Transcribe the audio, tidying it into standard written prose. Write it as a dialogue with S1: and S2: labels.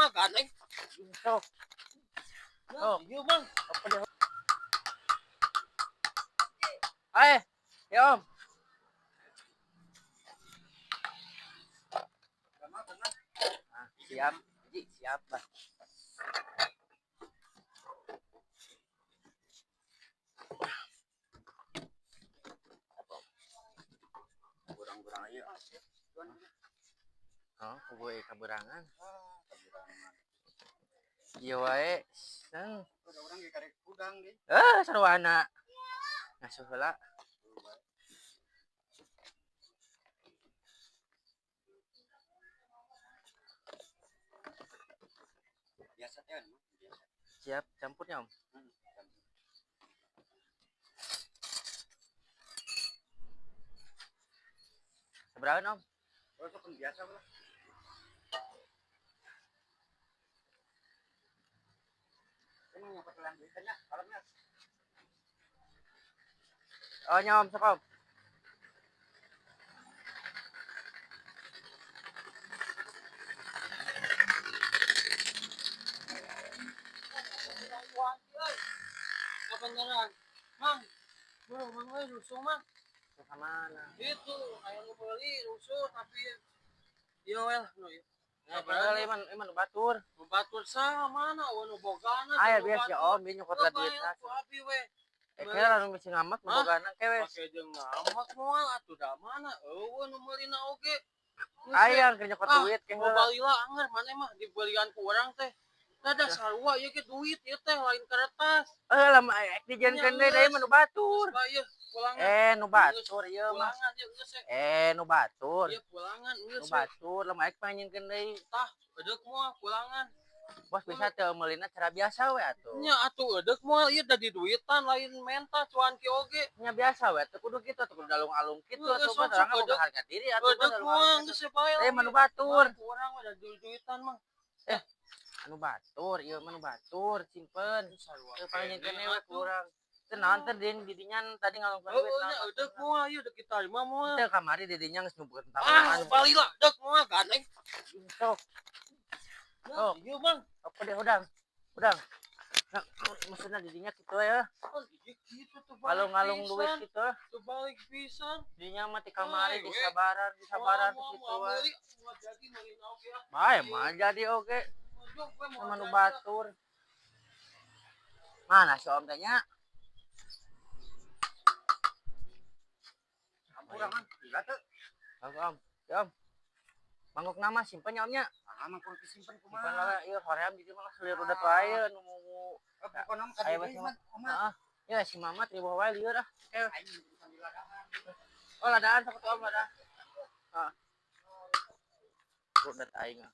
S1: Moal gandeng.
S2: Sok.
S1: Oh, iya Bang.
S2: Apa dia? Eh, ya Om. Ah, siap. Ji, siap, Bang.
S3: Kurang-kurang aja.
S2: Oh, kuboy kaberangan. Iya wae. Seng.
S3: Udah orang ge karek hudang ge.
S2: Eh, sarwana. Ngasuh heula.
S3: Biasa teh mah, biasa.
S2: Siap campurnya, Om. Seberapa, Om?
S3: Oh, itu kan biasa lah. Emang yang pakai duitannya, kalemnya.
S2: Oh, nya Om, sok Om.
S1: Kebenaran. Mang, bro, mang euy rusuh mang.
S2: Ke mana?
S1: Itu aya nu meuli rusuh tapi ieu we lah nu ieu.
S2: Ya, padahal iman iman batur.
S1: Nu batur saha mana eueuh nu bogana.
S2: Aya
S1: nu
S2: biasa ya
S1: batur.
S2: Om, dia nyokot lah duitna.
S1: Ku abi we.
S2: Eh, kira nu bisa ngamak nu
S1: Hah?
S2: bogana ke we.
S1: Pake jeung ngamak moal atuh da mana eueuh nu meulina oge. Geus we.
S2: Aya keur nyokot
S1: Ah,
S2: duit ke
S1: mau
S2: heula.
S1: balila anger maneh mah dibelian ku urang teh. Da da sarua ieu ge duit ieu teh lain kertas.
S2: Eh, lama ek dijieunkeun deui da ieu mah nu batur.
S1: Geus bae ieu pulangan.
S2: Eh, nu batur ieu mah.
S1: Pulangan ieu geus we.
S2: Eh, nu batur.
S1: Ieu pulangan
S2: Nu
S1: geus we.
S2: batur, lama ek pangnyieunkeun deui.
S1: Tah, edeuk moal pulangan.
S2: Bos bisa teu meulina cara biasa we atuh.
S1: Nya atuh edeuk moal ieu da diduitan lain menta cuan ki oge.
S2: Nya biasa we atuh kudu kitu atuh kudu alung-alung kitu
S1: Heeh,
S2: atuh
S1: sok,
S2: bos
S1: sok,
S2: urang mah boga
S1: edeuk.
S2: harga diri atuh bos
S1: Edeuk moal
S2: alung-alung
S1: geus
S2: kitu.
S1: we bae lah.
S2: Eh, mah nu batur.
S1: Ku urang mah da duitan mah.
S2: Anu batur, ieu mah nu batur, simpen.
S1: Sarua
S2: Teu pangnyieunkeun
S1: keneh
S2: we
S1: atuh.
S2: ku urang. Teu naon teh din didinya tadi ngalungkeun duit
S1: Heueuh nya
S2: naon.
S1: edeuk moal ieu deuk ditarima moal.
S2: Teu kamari didinya geus nyumputkeun
S1: Ah,
S2: tabungan.
S1: balila deuk moal gandeng.
S2: Sok,
S1: Nah, ieu Bang.
S2: apa deh hudang. Hudang. Nah, maksudna didinya kitu ya.
S1: Oh, ieu kitu tuh balik
S2: Ngalung-ngalung duit
S1: pisan.
S2: kitu.
S1: Tuh balik pisan.
S2: Didinya mah ti kamari
S1: Ay, we.
S2: disabaran, disabaran
S1: Moal,
S2: kitu
S1: moal,
S2: we.
S1: meuli. Moal jadi meulina oge ah.
S2: Bae mah jadi oge
S1: Mojok we moal
S2: sama nu
S1: jadi ah.
S2: batur. Mana si Om teh nya?
S3: Ampura man, gila teu.
S2: Om, Om. Ya, Om. Mangkok nama simpen ya Om nya.
S3: Ah, mah kurang disimpen
S2: Simpen
S3: kumaha.
S2: lah ieu hoream di dieu mah selir udah wae nu mau
S3: Eh, pokona mah
S2: Aya
S3: ka
S2: we
S3: dieu
S2: si
S3: man, oma.
S2: Heeh. Ya si Mamat ribuh wae lieur ah. Eh,
S3: Aing urusan di ladaan.
S2: oh ladaan sok tuh Om ladaan. Heeh. Rudet aing ah.